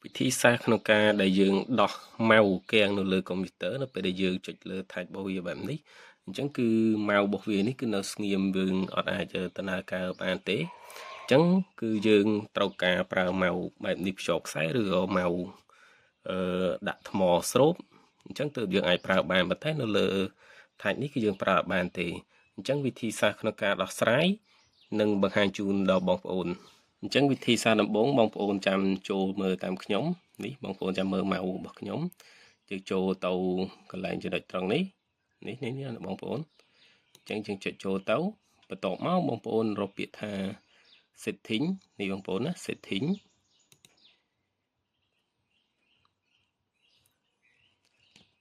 វិធីសាស្ត្រក្នុងការដែលយើងដោះ mouse គាំងនៅលើកុំព្យូទ័រនៅពេលដែលយើងចុចលើ touch របស់វាបែបនេះអញ្ចឹងគឺ mouse របស់វានេះគឺនៅស្ងៀមយើងអត់អាចដំណើរការបានទេអញ្ចឹងគឺយើងត្រូវការប្រើ mouse បែបនេះភ្ជាប់ខ្សែឬក៏ mouse អឺដាក់ថ្មស្រូបអញ្ចឹងទើបយើងអាចប្រើបានប៉ុន្តែនៅលើ touch នេះគឺយើងប្រើបានទេអញ្ចឹងវិធីសាស្ត្រក្នុងការដោះស្រាយនឹងបង្ហាញជូនដល់បងប្អូនអញ្ចឹងវិធីសាស្ត្រដំបូងបងប្អូនចាំចូលមើលតាមខ្ញុំនេះបងប្អូនចាំមើល mouse របស់ខ្ញុំយើងចូលទៅកន្លែងចំណុចត្រង់នេះនេះនេះបងប្អូនអញ្ចឹងយើងចុចចូលទៅបន្ទាប់មកបងប្អូនរកពាក្យថា setting នេះបងប្អូនណា setting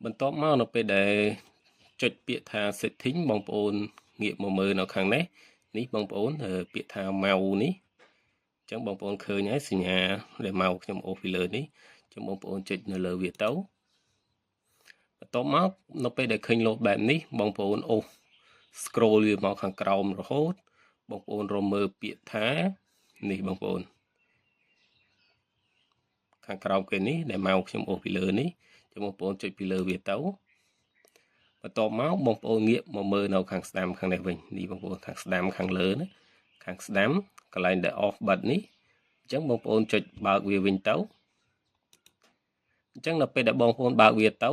បន្ទាប់មកនៅពេលដែលចុចពាក្យថា setting បងប្អូនងាកមកមើលនៅខាងនេះនេះបងប្អូនពាក្យថា mouse នេះអញ្ចឹងបងប្អូនឃើញហើយសញ្ញាដែល mouse ខ្ញុំអូសពីលើនេះចឹងបងប្អូនចុចនៅលើវាទៅបន្ទាប់មកនៅពេលដែលឃើញលោតបែបនេះបងប្អូនអូស scroll វាមកខាងក្រោមរហូតបងប្អូនរមើលពាក្យថានេះបងប្អូនខាងក្រោមគេនេះដែល mouse ខ្ញុំអូសពីលើនេះចឹងបងប្អូនចុចពីលើវាទៅបន្ទាប់មកបងប្អូនងាកមកមើលនៅខាងស្ដាំខាងនេះវិញនេះបងប្អូនខាងស្ដាំខាងលើណាខាងស្ដាំកន្លែងដែល off បិទនេះអញ្ចឹងបងប្អូនចុចបើកវាវិញទៅអញ្ចឹងនៅពេលដែលបងប្អូនបើកវាទៅ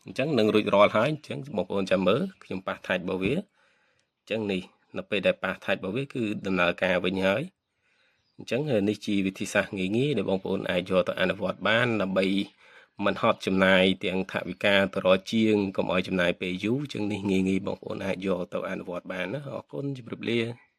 អញ្ចឹងនឹងរួចរាល់ហើយអញ្ចឹងបងប្អូនចាំមើលខ្ញុំប៉ះ touch របស់វាអញ្ចឹងនេះនៅពេលដែលប៉ះ touch របស់វាគឺដំណើរការវិញហើយអញ្ចឹងនេះជាវិធីសាស្ត្រងាយៗដែលបងប្អូនអាចយកទៅអនុវត្តបានដើម្បីមិនហត់ចំណាយទាំងថវិកាទៅរកជាងកុំឲ្យចំណាយពេលយូរអញ្ចឹងនេះងាយៗបងប្អូនអាចយកទៅអនុវត្តបានណាអរគុណជម្រាបលា។